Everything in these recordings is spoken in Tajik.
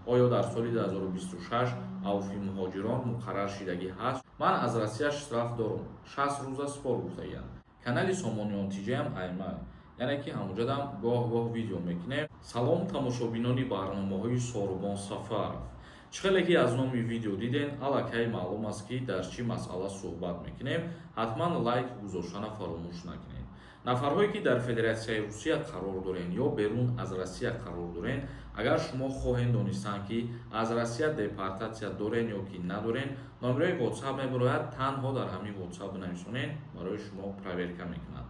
Оё дар соли 2026 авфи муҳоҷирон муқаррар шидагӣ ҳаст? Ман аз Россия штраф дорум, 60 рӯза спор гуфтагиам. Канали Сомониён Тиҷаам аймай, яъне ки ҳамуҷадам гоҳ-гоҳ видео мекунем. Салом, тамошобинони барномаҳои Сорубон Сафаров. Чӣ хеле ки аз номи видео диден, аллакай маълум аст, ки дар чӣ масъала суҳбат мекунем. Ҳатман лайк гузоштана фаромӯш накунед. Нафарҳое, ки дар Федератсияи Русия қарор дорен ё берун аз Россия қарор дорен, агар шумо хоҳем донистан, ки аз Россия депортатсия дорен ё ки надорен, номерои WhatsApp мебарояд, танҳо дар ҳамин WhatsApp бинависонен, барои шумо проверка мекунад.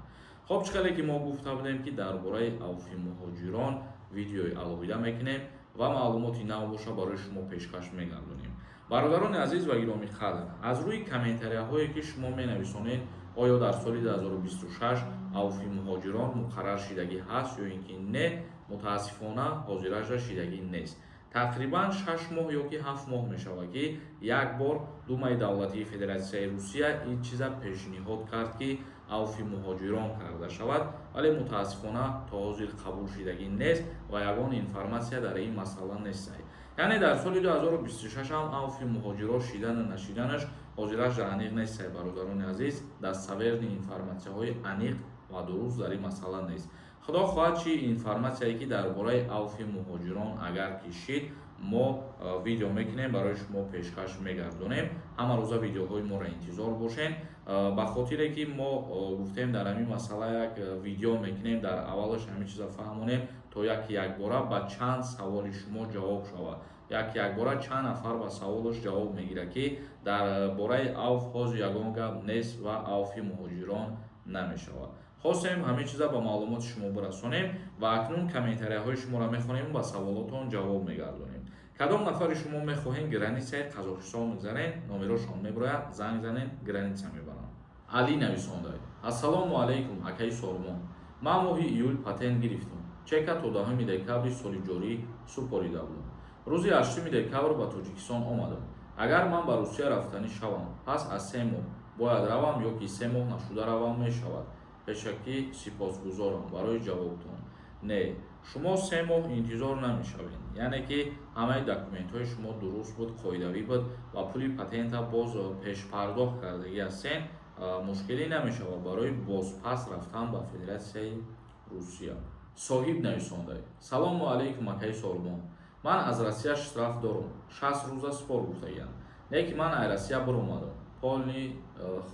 Хоб, чӣ хеле ки мо гуфта будем, ки дар бораи авфи муҳоҷирон видеои алоҳида мекунем ва маълумоти нав боша, барои шумо пешкаш мегардонем. Бародарони азиз ва гиромӣ қадр, аз рӯи комментарияҳое, ки шумо менависонед, оё дар соли 2026 авфи муҳоҷирон муқаррар шидагӣ ҳаст ё ин ки не, мутаассифона, ҳозираша шидагӣ нест. Тақрибан 6 моҳ ё ки 7 моҳ мешавад, ки як бор Думаи давлатии Федератсияи Русия ин чиза пешниҳод кард, ки авфи муҳоҷирон карда шавад, вале мутаассифона то ҳозир қабул шидагӣ нест ва ягон информатсия дар ин масъала нест. Яъне дар соли 2026 ҳам авфи муҳоҷирон шидану нашиданаш ҳозираш аниқ нест. Бародарони азиз, достоверный информатсияҳои аниқ ва дуруст дар ин масъала нест. Худо хоҳад, чи информатсияе ки дар бораи авфи муҳоҷирон агар ки шид, мо видео мекунем, барои шумо пешкаш мегардонем. Ҳама рӯза видеоҳои моро интизор бошен. Ба хотире ки мо гуфтем, дар ҳамин масъала як видео мекунем, дар аввалаш ҳамин чиза фаҳмонем, то як якбора ба чанд саволи шумо ҷавоб шавад. Як якбора чанд нафар ба саволаш ҷавоб мегирад, ки дар бораи авф ҳозир ягон гап нест ва авфи муҳоҷирон намешавад. Хостем ҳамин чиза ба маълумоти шумо бирасонем ва акнун комментарияҳои шуморо мехонем, ба саволотон ҷавоб мегардонем. Кадом нафари шумо мехоҳем границаи Қазоқистон мегзарен, номерошон мебирояд, занг занен, граница мебаранд. Али нависонда: «Ассалому алайкум, акаи Сормон. Ман моҳи июл патент гирифтам, чека то 10 декабри соли ҷорӣ супорида будам. Рӯзи 8 декабр ба Тоҷикистон омадам. Агар ман ба Русия рафтанӣ шавам, пас аз 3 моҳ бояд равам ё ки 3 моҳ нашуда равам мешавад? Пешакӣ сипосгузорам барои ҷавобтон». Не, шумо 3 моҳ интизор намешавед. Яъне ки ҳамаи документҳои шумо дуруст буд, қоидавӣ буд ва пули патента боз пешпардохт кардагӣ ҳастен, мушкилӣ намешавад барои бозпас рафтан ба Федератсияи Русия. Соҳиб нависонда: «Салому алайкум, акаи Сорбон. Ман аз Россия штраф дорум, 60 рӯза спор гуфтагиам, не ки ман ай Россия биромадам полный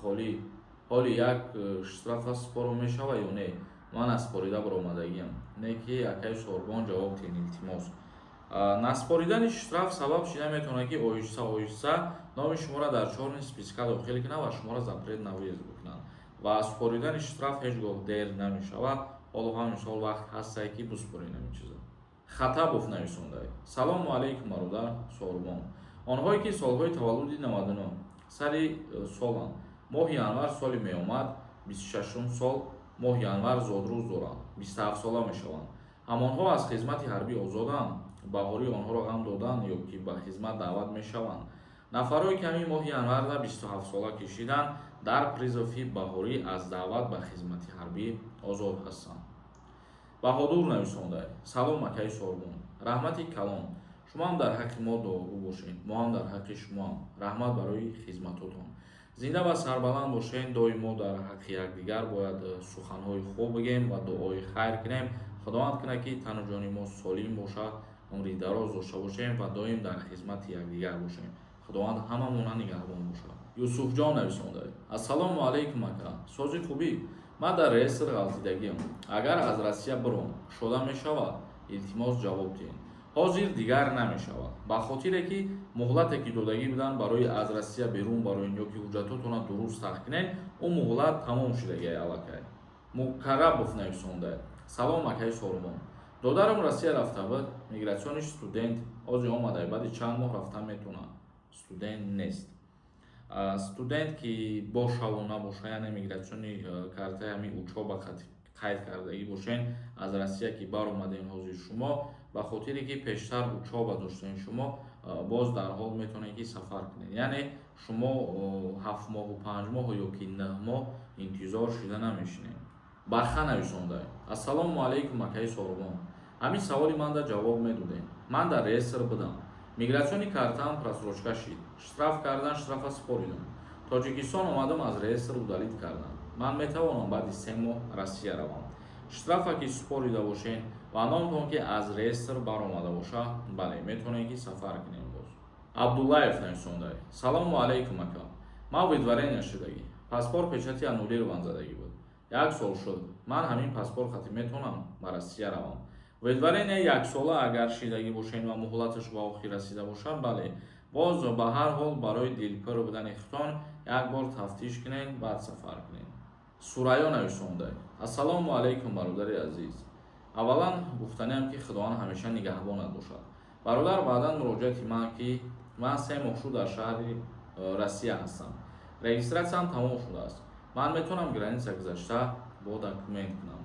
холӣ. Ҳоли як штрафа споро мешава ё не? Ман аз спорида баромадагиам, не ки, акаи Сорбон, ҷавоб тиҳен, илтимос». Наспоридани штраф сабаб шида метавонад, ки оҳиста оҳиста номи шуморо дар чёрный списка дохил кунад ва шуморо запрет на въезд бикунанд. Ва споридани штраф ҳеҷ гоҳ дер намешавад. Ҳоло ҳам мисол вақт ҳастае, ки биспоред ҳамин чиза. Хатабов нависонда: «Салому алайкум, бародар Сорбон. Онҳое ки солҳои таваллуди 99 сари соланд, моҳи январ соли меомад, 26-ум сол моҳи январ зодрӯз доранд, 27-сола мешаванд, ҳамонҳо аз хизмати ҳарбӣ озоданд? Баҳорӣ онҳоро ғам доданд ё ки ба хизмат даъват мешаванд? Нафарое ки ҳамин моҳи январда 27-сола кишиданд, дар призыви баҳорӣ аз даъват ба хизмати ҳарбӣ озод ҳастанд». Баҳодур нависонда: «Салом, акаи Сорбон, раҳмати калон. Шумо ҳам дар ҳаққи мо дуогӯ бошед, мо ҳам дар ҳаққи шумоам. Раҳмат барои хизматотон. Зинда ва сарбаланд бошед. Доимо дар ҳаққи якдигар бояд суханҳои хуб бигем ва дуои хайр кунем. Худованд кунад, ки тану ҷони мо солим бошад, умри дароз дошта бошем ва доим дар хизмати якдигар бошем. Худованд ҳамамона нигаҳбон бошад». Юсуфҷон нависонда: «Ассалому алайкум, ака, сози хубӣ? Ман дар реестр ғалтидагиам. Агар аз Россия биром, кушода мешавад? Илтимос, ҷавоб диҳед». Ҳозир дигар намешавад, ба хотире ки муҳлате ки додагӣ буданд барои аз Россия берун бароен ё ки ҳуҷҷатотонро дуруст тах кунед, ӯ муҳлат тамом шудагиай аллакай. Мукаррабов нависонда: «Салом, акаи Сорбон. Додарам Россия рафта буд, миграционный студент, ҳозир омадай, баъди чанд моҳ рафта метавонад? Студент нест. Студент ки бошаву набоша, яъне миграционный картаи ҳамин учёба қайд кардагӣ бошен, аз Россия ки баромадем ҳозир шумо, ба хотире ки пештар учёба доштем, шумо боз дарҳол метавонед, ки сафар кунед. Яъне шумо 7 моҳу 5 моҳ ё ки 9 моҳ интизор шуда намешинед». Барха нависонда: «Ассалому алайкум, акаи Сорбон. Ҳамин саволи манда ҷавоб медодем». Ман дар реестр будам, миграционный картаам просрочка шид, штраф кардан, штрафа супоридам, Тоҷикистон омадам, аз реестр удалить кардам. Ман метавонам баъди 3 моҳ Россия равам? Штрафа ки супорида бошен ва номтон ки аз реестр баромада боша, бале, метавонем, ки сафар кунем боз. Абдуллаев нависонда: «Салому алайкум, ака. Ман выдворение шудагӣ, паспорт печати аннулирован задагӣ буд, як сол шуд. Ман ҳамин паспорт хати метавонам ба Россия равам?» Выдворение яксола агар шидагӣ бошен ва муҳлаташ ба охир расида бошад, бале. Боз ба ҳар ҳол барои дилпур будани худтон як бор тафтиш кунед, баъд сафар кунед. Сурайё нависонда: «Ассалому алайкум, бародари азиз. Аввалан гуфтаниам, ки Худованд ҳамеша нигаҳбонат бошад, бародар. Баъдан муроҷиати ман, ки ман 3 моҳ шуд дар шаҳри Россия ҳастам, регистратсияам тамом шудааст. Ман метавонам граница гузашта бо документ кунам?»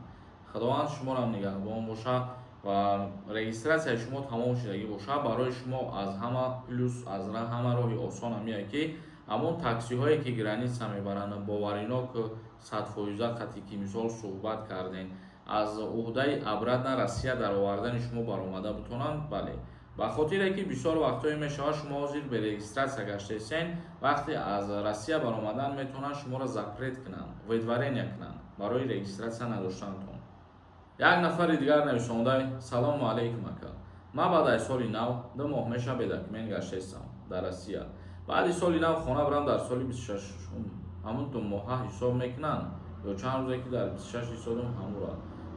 Худованд шуморам нигаҳбон бошад. Ва регистратсияи шумо тамом шудагӣ бошад, барои шумо аз ҳама плюс, аз ҳама роҳи осон ҳамие, ки ҳамон таксиҳое, ки граница мебаранд, боваринок 100 фоиза қати ки мисол суҳбат кардем, аз уҳдаи обратно Россия даровардани шумо баромада бутонанд, бале. Ба хотире ки бисёр вақтҳое мешавад, шумо ҳозир бе регистратсия гаштаистен, вақте аз Россия баромадан, метавонанд шуморо запрет кунанд, выдворение кунанд барои регистратсия надоштанатон. Як нафари дигар нависонда: «Салому алайкум, ака. Ман баъд аз соли нав 2 моҳ меша бе документ гаштаистам дар Россия. Баъди соли нав хона барам, дар соли 26-ум ҳамун 2 моҳа ҳисоб мекунанд ё чанд рӯзе, ки дар 26 ҳисобам ҳамура?»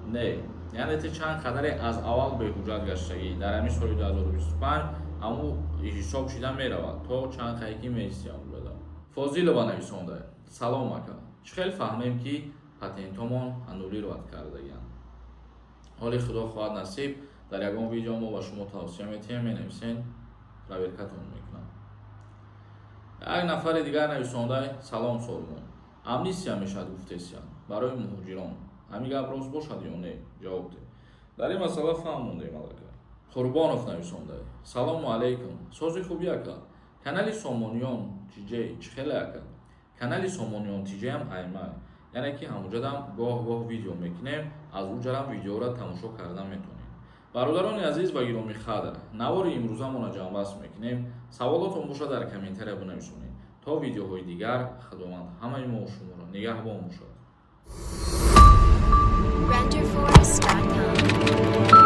Не, яъне ти чанд қадаре аз аввал беҳуҷҷат гаштагӣ дар ҳамин соли 2025, ҳамун ҳисоб шида меравад то чанд қае ки меистӣ ҳамуҷода. Фозилова нависонда: «Салом, ака. Чӣ хел фаҳмем, ки патентҳомон аннулировать кардагианд?» Ҳоли Худо хоҳад насиб, дар ягон видео мо ба шумо тавсия метиҳем, менависен, проверкатон мекунам. Як нафари дигар нависонда: «Салом, Солимон. Амнистия мешавад гуфтесиян барои муҳоҷирон, ҳамин гап рост бошад ё не, ҷавоб де». Дар ин масъала фаҳм мондем аллакай. Қурбонов нависонда: «Салому алайкум, сози хуби, ака. Канали Сомониён тиҷей чӣ хеле, ака?» Канали Сомониён тиҷеям аймай, яъне ки ҳамуҷадам гоҳ гоҳ видео мекунем, аз уҷарам видеоро тамошо карда метавонем. Бародарони азиз ва гиромӣ қадр, навори имрӯзамонро ҷамъбаст мекунем. Саволотон бошад, дар комментария бинависонед. То видеоҳои дигар, Худованд ҳамаи мо шуморо нигаҳбон бошад. Renderforest.com.